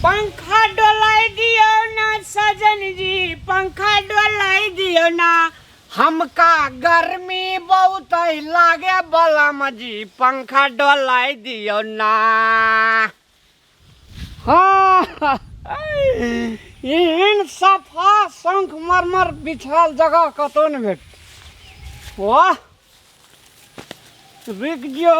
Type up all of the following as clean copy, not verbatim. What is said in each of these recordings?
पंखा डोलाई दियो ना सजन जी, पंखा डोलाई दियो ना। हमका गर्मी बहुत लागे बलम जी, पंखा डोलाई दियो ना। हाँ, एहन सफा शंख मरमर बिछाल जगह कतौ नहि भेट। वाह, रुकि जो।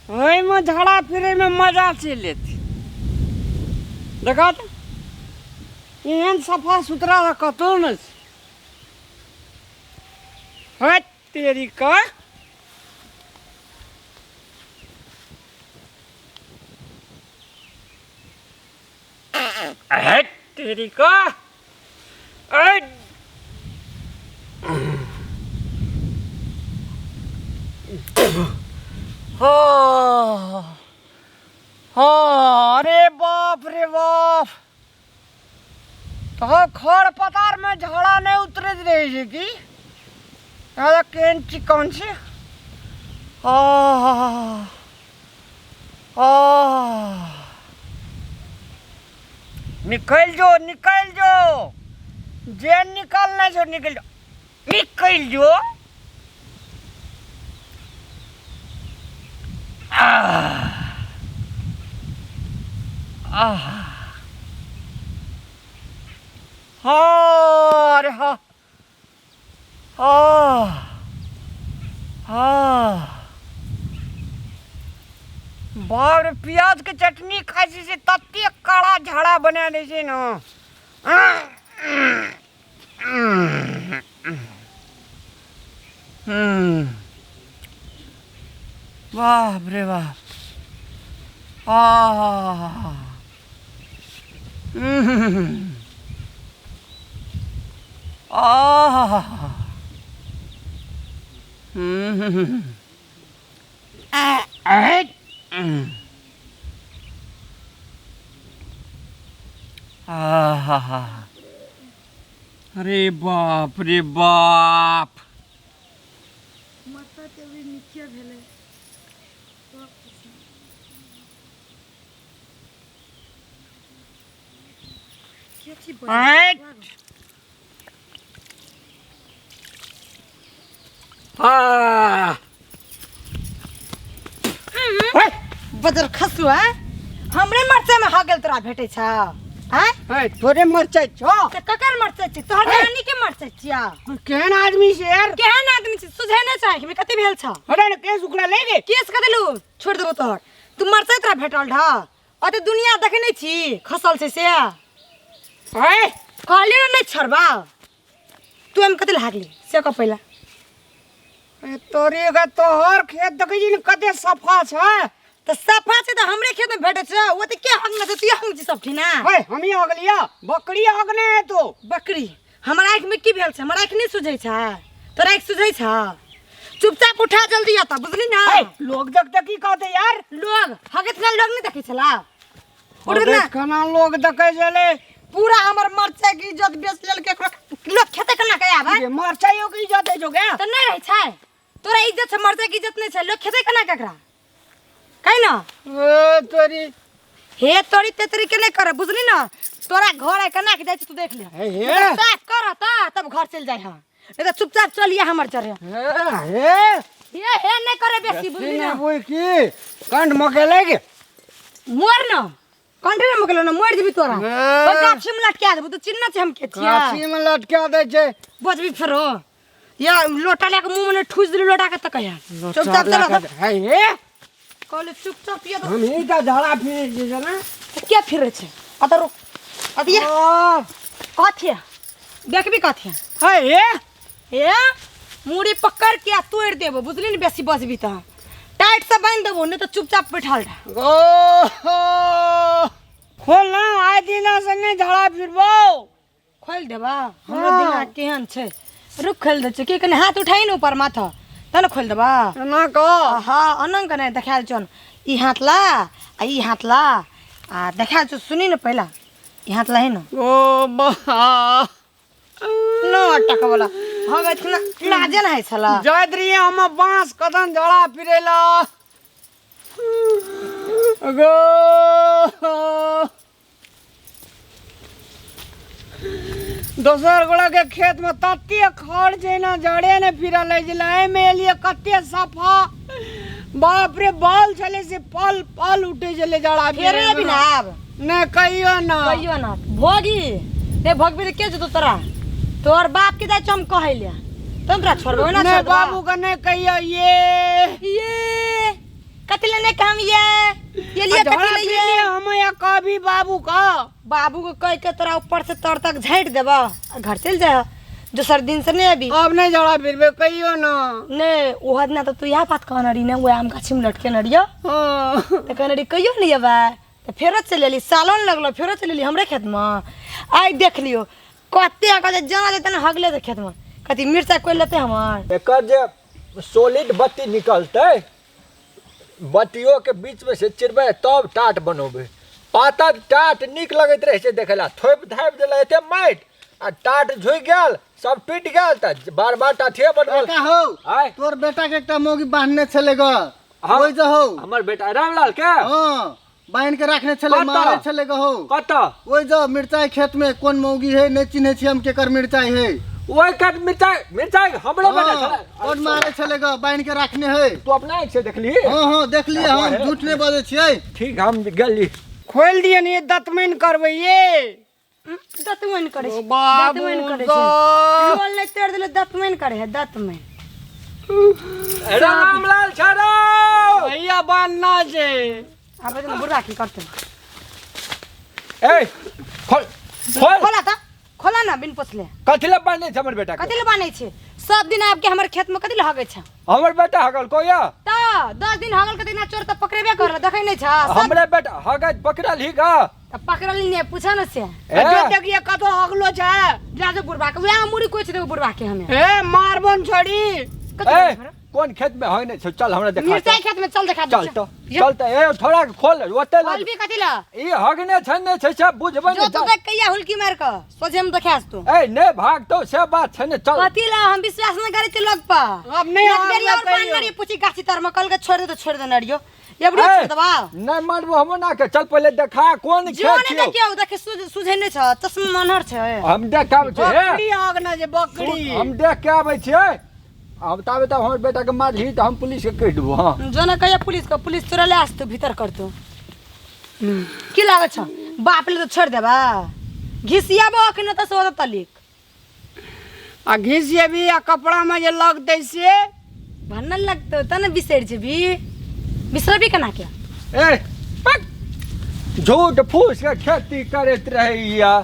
एहिमे झाड़ा फिरैमे मजा चलि एतै। देखा तऽ, एहन सफा सुथरा तऽ कतहु नहि छै। हट तेरी का। हट तेरी का। हट। हाँ हाँ, अरे बाप रे बाप, तो खर पतार में झाड़ा नहीं उतरैत रहे छै की? अरे केहन चिकन छै। आह आह, निकल जो, निकल जो, जे निकलना छो निकल जो, निकल जो। आह आह, हाँ, अरे हाँ, आह आह, बाप रे, प्याज के चटनी खाइ छी से ततेक कड़ा झाड़ा बना दै छै ने। बाप रे बाप। आह, आह, आहा, अरे बाप रे बाप। माता के भी नीचे भेलै। हट। हाँ। बजर खसु है, हमरे मरचाई में हगल तोरा भेटै छ? आँय? है, तोरे मरचाई छौ। तऽ ककर मरचाई छी? तोहर नानी के मरचाई छिया। केहन आदमी छै यार? केहन आदमी छी सुझे नहि छै आँखिमे, कते भेल छ? हटा ने, केस उखड़ा ले गे। केस कते लू छोड़ि देबो तोहर। तू मरचाई तोरा भेटल ढ, अते दुनिया देखे नहि छी खसल छै से। है, कहलियै ने नहि छोड़बा। तू एहिमे कते लागली से कह पहिला। ए, तोरे के तोहर खेत देखै छी ने कते सफा छै। तऽ सफा छै तऽ हमरे खेत में भेटै छै। ओ तऽ के हगने छै? तू हगने छी सब ठिना। है, हमही हगलिया, बकरी हगने है तो। बकरी हमर आँखि में की भेल छै? हमर आँखि नहि सुझै छै, तोरा आँखि सुझै छ? चुपचाप उठा जल्दी आता, बुझली ना? है, लोग देख तऽ की कहतै यार? लोग हगैत ना, लोग नहीं देखै छला? उठ ना। केना लोग देखै छलै? पूरा हमर मरचाई के इज्जत बेच लेलकै। एकरा लोग खेतै केना के आबै? ये मरचाइयो के इज्जत है जो क्या? तऽ नहि रहै छै। तोरा इज्जत छै, मरचाई के इज्जत नहि छै। लोग खेतै केना केकरा कहि ना? ए तोरी। हे तोरी तेतरी के नहि कर, बुझली ना? तोरा घर आइ केना के जाइ छै तू देख ले। हे, हे। साफ कर त तब घर चलि जाइ हँ, नहीं तऽ चुपचाप चलिए हमर जरे। हे, हे। हे, हे नहि करे बेसी, बुझली ना? बुझ की कंठ मकेले के मोर न, कंठ ने मकेलो न, मोर देबी तोरा। हे। ओइ गाछी में लटका देबो। तू चिन्ह छै हम के छियै? गाछी में लटका दै छै। बजबी फेरो या लोटा लए के मुंह में ठुस देली लोटा के, त कहिया चुपचाप चल। हे, हे। कहले चुपचाप ये। हम ही का झाड़ा फिरे छियै ने। के फिरे छै? अत रुक, अत ये। ओ। कथी है? देखबी कथी है? हे, हे। हे, मुड़ी पकड़ के आ तोड़ि देबो, बुझली ने? बेसी बजबी तऽ टाइट से बान्हि देबो, नहि तऽ चुपचाप बैठल रह। ओ खोल ना, आइ दिना से नहि झाड़ा फिरबो। खोलि देबा? हमरो दिमाग केहन छै, रुक, खोलि दै छियौ। की कनि हाथ उठाइ ने ऊपर माथा, तब ने खोलि देबा। एना कह। हँ, अनंग के नहि देखायल छौ। ई हाथ ला आ ई हाथ ला आ देखायल छौ। सुनी ने, पहिला ई हाथ लाही ने। ओ बा। नो टक वाला हगैत ना लाजे ना है छला जाइत रहिए हम बांस कदम जड़ा फिरेला गो दोसर गोड़ा के खेत में तते खड़ छै ने जड़े ने फिरल है जे एहिमे एलियै कते सफा बाप रे बाल छलै से पल पल उठै छलै जड़ा फेरे अभी ना आब नहि कहियो ना कहियो ना भोगी नहीं भोगबी तऽ के जेतौ तोरा तोहर बाप के जाइ छौ हम कहै ले तुम तोरा छोड़बो ना नहि छोड़बो बाबू के नहि कहियो ये ये कथी ले नहीं काम ये ये लिए झोड़ा कथी ले ये फिरलियै हम या कभी बाबू का बाबू को कह के तोरा ऊपर से तर तक झाँटि देबऽ आ घर चलि जा दोसर दिन से नहीं अभी अब नहीं झोड़ा फिरबे कहियो ना नहीं ओह दिना तो तू इएह बात कहने रही ने वएह आम गाछीमे लटकेने रहियो हाँ। तऽ कहने रही कहियो नहीं अबै तऽ फेरो चलि एली सालो नहि लगलो फेरो चलि एली हमरे खेतमे आइ देख लियो कते कते जाना जेतै ने हगले तऽ खेतमे कथी मिरचाइ कोइ लेतै हमर एकर जे सोलिड बत्ती निकलतै बत्तियोके बीचमे से चिरबै तब टाट बनौबै पातर टाट नीक लगैत रहै छै देखै लए थोपि धापि देलक एते माटि आ टाट झुकि गेल सब टूटि गेल तऽ बार बार टाठिए बनबल काका हौ आय तोर बेटा के एकटा मौगी बान्हने छलै ग हाँ। ओहि जे हौ हमर बेटा रामलाल के हँ बान्हि के राखने छलै कतऽ? मारै छलै ग हौ कतऽ ओहि जे मिरचाई खेत में कोन मौगी है नहि चिन्है छी हम केकर मिरचाई है ओहि कट मिरचाइ मिरचाइ हमरो बेटा हाँ, छलै कोन मारै छलै ग बान्हि के राखने है तू अपना आँखि से देखली हँ हँ देखलियै हम झूठ नहि बजै छियै ठीक हम गेली खोलि दिअ ने दतमनि करबै ये दतमनि करै छै बाबू दतमनि करै छै गो। लोल नहि तोड़ि देले दतमनि करै है दतमनि रामलाल छरो भैया बान्हना छै आब एतना बुढ़ा की करतै ए खोल खोल खोला तऽ खोला ना बिन पोछले कथी लए बान्हने छै हमर बेटा के कथी लए बान्है छै सब दिन आबि के हमर खेत में कथी लए हगै छै हमर बेटा हगल कोया तऽ 10 दिन हगल के दिना चोर तऽ पकड़ेबे करल देखै नहि छ सब हमरे बेटा हगत पकड़ल ही का तऽ पकड़ल नहि पूछऽ ने से ए, जो देखिए कतौ हगलो छै जा जो बुढ़बा के वएह मुड़ी कोचि देबो बुढ़बा के हमे ए मारबन छोड़ी कथी ए लए छोड़ब? कोन खेत में हगने छै चल हमरा देखा मिरचाई खेत में चल देखा चल तो चल तो ए थोड़ा खोल ओते लग खोलबी कथी लए ई हगने छै ने छै से बुझबै जो ने तू चल। देख कहिया हुलकी मार के सोझे में देखास तू ए ने भाग तो से बात छै ने चल कथी लए हम विश्वास नहि करै छी लोग पर अब नहि एक बेरी हगबै और पान कहियो। नरियो पूछी गाछी तर में कल के छोड़ दे तो छोड़ दे नरियो एबरी ए, छोड़ देबा नहि मारबो हम ना के चल पहिले देखा कोन जो खेत नहि छियौ देखियौ देखे सुझै नहि छ चश्मा मनहर छै हम देख के आबै छियै हे। बकरी हगना छै बकरी हम देख के आबै छियै आब ताबे तब हमर बेटा के मारही तऽ हम पुलिस के कहि देबो हँ जो ने कहिया पुलिस के पुलिस तोरा ले आस तू भीतर कर तू की लागै छ बाप ले तो छोड़ देबा घिसियाबो अखन तऽ सोद तलिक आ घिसियेबी आ कपड़ा में जे लगतै से भन्नल लगतौ त ने बिसरि जेबी बिसरबी केना के ए पक झूठ फूस के खेती करैत रहैया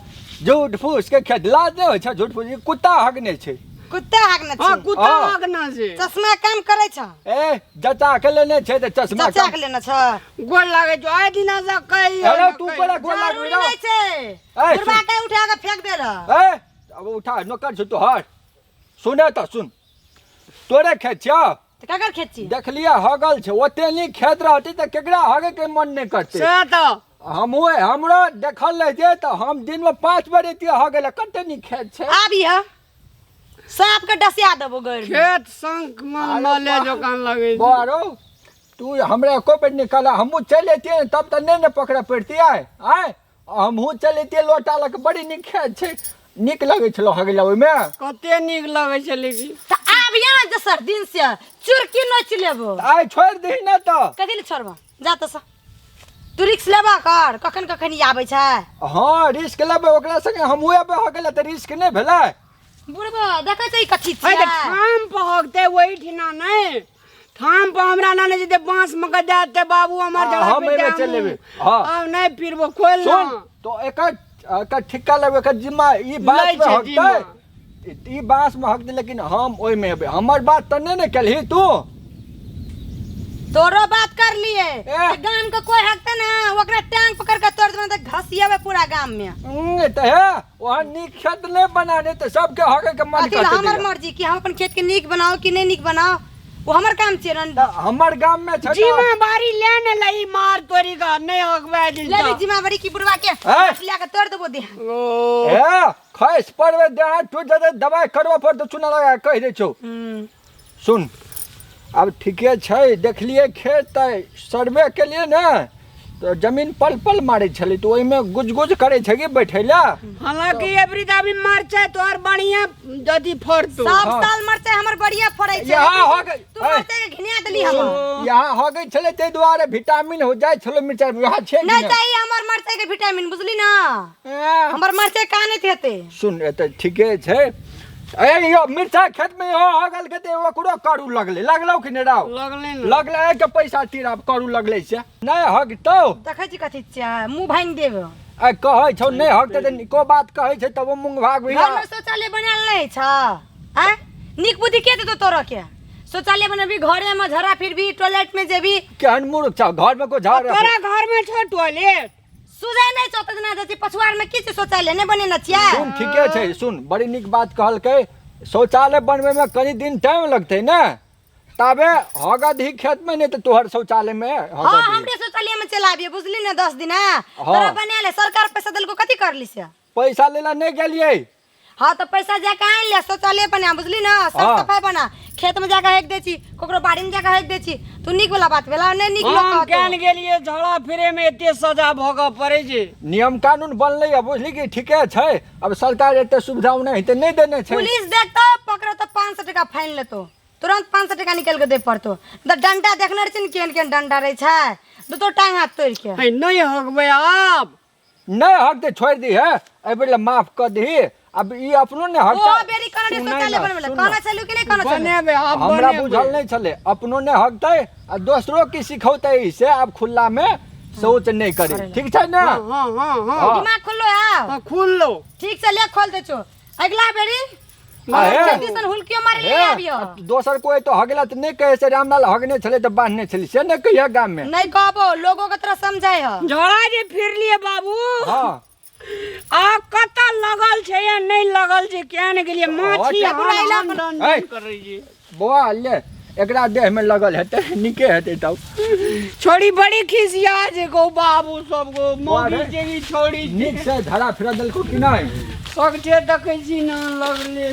झूठ फूस के खेत लाज नहि होइ छै झूठ फूस ई कुत्ता हगने छै कुत्ता हाकने हाँ छै कुत्ता हाँ। हगना छै चश्मा काम करै छ ए जचा के लेने छै तऽ चश्मा चचा के लेने छ गोर लागै छौ आइ दिना से कहियो अरे ना तू कहियो। बड़ा गोर लागबी जरूरी ना नहि छै ए, बुढ़बा के उठा के फेंक दे रह ए अब उठा नौकर छौ तोहर सुने तऽ सुन तोरे खेत छियौ तऽ ककर खेत छी देखलियै हगल छै ओते नीक खेत रहतै तऽ केकरा हगे के मन नहि करतै से तऽ हमहूँ हमरो देखल रहितियै तऽ हम दिनमे 5 बेर अयतियै हगै लए कते नीक खेत छै आबिह साँप के डसिया देबो गैर में। खेत शंख मन मले जोकान लगै छै बोआरो तू हमरा एको बेर निकाला हमहूँ चलि अयतियै ने तब तऽ नहि ने पकड़ऽ पड़तियै आँय हमहूँ चलि अयतियै लोटा लऽ कऽ बड़ी नीक खेत छै नीक लगै छलौ हगै लए ओहिमे कते नीक लगै छै लेकिन तऽ आबिह ने दोसर दिन से चुरकी नोचि लेबो आइ छोड़ि दही ने तऽ कथी लए छोड़बो जा तऽ सँ तू रिक्स लेबा कर कखन कखन ई आबै छै हँ रिस्क लेबै ओकरा संगे हमहूँ एबै हगै लए तऽ रिस्क नहि भेलै बुढ़बो देखै छै ई कथी है तऽ छियै ठाम पर हगतै ओहि ठिना नहि ठाम पर हमरा ना नहि जेतै बाँस मे के दए देतै बाबू हमर हँ, जरा हम एहिमे चलि लेबै। हँ। आब नहि पीरबो खोल ना सुन तो एकर एकर ठिक्का लेबै एकर जिम्मा ई बाँस लै मे छै हगतै ई बाँस मे हगतै लेकिन हम ओहिमे एबै हमर बात तऽ नहि ने केलही तू तोरो बात कर लिए ए। गाम के कोई हकते ना ओकरा टांग पकड़ के तोड़ देबे त घसियाबे पूरा गाम में तऽ हे ओहन नीक खेत नहि बना दे तऽ सबके हगे के मन कथी ला करतै हमर दैया। मर्जी कि हम अपन खेत के नीक बनाओ कि नहीं नीक बनाओ ओ हमर काम छियै न। तऽ हमर गाम में छै तऽ- जिम्मेवारी ले ने लई मार तोरी का नहीं हगबै लेबी दिलता जिम्मेवारी की बुढ़वा के ए? ले के तोड़ देबो देह। ओ ए खसि पड़बै देह टूटि जेतै, दबाइ करबऽ पड़तौ, चूना लगा कऽ कहि दै छौ। सुन, आब ठीके छै, देखलियै खेत तऽ सर्वे केलियै ने तऽ जमीन पल पल मारै छलै, तऽ ओहिमे गुज गुज करै छै कि बैठै लए। हालांकि एवरी दाबी मरचाइ तोहर बढ़िया जदी फरतो। सब हाँ। साल मरचाइ हमर बढ़िया फड़ै छै। यहाँ हो गई। तू मरचाइ के घिना देली हमर। यहाँ हो गई छलै, ताहि दुआरे विटामिन हो जाइ छलै मिरचाइ, वएह छै कि नहीं नहि? चाहिए हमर मरचाइ के विटामिन, बुझली ना? ए, हमर मरचाइ कानैत हेतै। सुन, एतऽ ठीके छै। ए यो मिरचाइ खेत में हो हो गेल के ते ओकरो करू लगलै, लगलौ कि नहि राव? लगलै ने। लगलै के पैसा तीर आब करू लगलै से नहि हगतौ। देखै छी कथी छियै, मुँह भाङि देब। आ कहै छौ नहि हगतै तऽ नीको बात कहै छै तब मुँह भाग भैया। घरमे शौचालय बनायल नहि छ? आँय, नीक बुद्धि के देतौ तोरा के? शौचालय बनेबी घरे में, झरा फिरबी, टॉयलेट में जेबी। केहन मूर्ख छौ, घर में को झाड़ तोरा घर में छौ टॉयलेट? सुझै नहि छौ तऽ जेना जाइ छी पछुआर में की छै, शौचालय नहि बनेने छियै? सुन, ठीके छै, सुन, बड़ी नीक बात कहलकै। शौचालय बनबै में कनी दिन टाइम लगतै ने, ताबे हगद ही खेत में, नहीं तऽ तोहर शौचालय में हाँ हगद ही। हमरे शौचालय में चला आबिए, बुझली ने? 10 दिन तोरा बना ले, सरकार पैसा देलको, कथी करली से? पैसा लेला नहि गेलियै। हाँ तो पैसा जाके आनि ले, शौचालय बना, बुझली ना? साफ सफाई बना। खेत में जाके हेक दै छी, ककरो बाड़ी में जाके हेक दै छी। तू नीक वाला बात भेला नहि? नीक लोक हम कहतौ। केहन गेलियै झोड़ा फिरे में एते सजा भोगऽ पड़ै छै। नियम कानून बनलै है, बुझली कि? ठीके छै, अब सरकार एते सुविधा ओनाहिते नहि देने छै। पुलिस देखतो, पकड़तो, 500 टका फाइन लेतो, तुरंत 500 टका निकालि के दे पड़तो। तऽ डंडा देखने रहै छी ने, केहन केहन डंडा रहै छै, दू तो टांग हाथ तोड़ि के। है, नहि हगबै आब। नहि हक तऽ छोड़ि दीहे, एहि बेर लए माफ कऽ दीही। अब ई अपनो नहि हकता। ओ बेरी कहने रहियै सुनै शौचालय ना, बनबै लए, सुन कहने ना। छलू कि नहि कहने छलू? बनेबै आब, हमरा बनेबै। बुझल नहि छलै। अपनो नहि हकतै आ दोसरो की सिखौतै, से आब खुल्ला मे शौच नहि करी, ठीक छै ने? हाँ हाँ हाँ हाँ। हाँ। दिमाग खुललो आब? हाँ, खुललो। ठीक से ले, खोल दै छौ। अगिला बेरी आहे। दिसन हुलकियो मारे ले हे, आबियो। आ दोसर कोई तो हगला तऽ नहि कहै से रामलाल हगने छलै तऽ बान्हने छलै, से नहि कहिया गाम मे। नहीं कहबो, लोगों के तरह समझाय ह। झोड़ा जे फिरलियै बाबू। हाँ। आ कतऽ लगल छै या नहि लगल छै, किया ने गेलियै माछी अच्छा। हन हन दन है। दन करै छै। बौआ ले, एकरा देह में लगल हेतै, नीके हेतै तब। छोड़ी बड़ी खिसिया छै गो बाबू सब गो मौगी रे। छै कि छोड़ी। नीक से धरा फिरा देलको कि नहि? सगठे देखै छी ने लगले।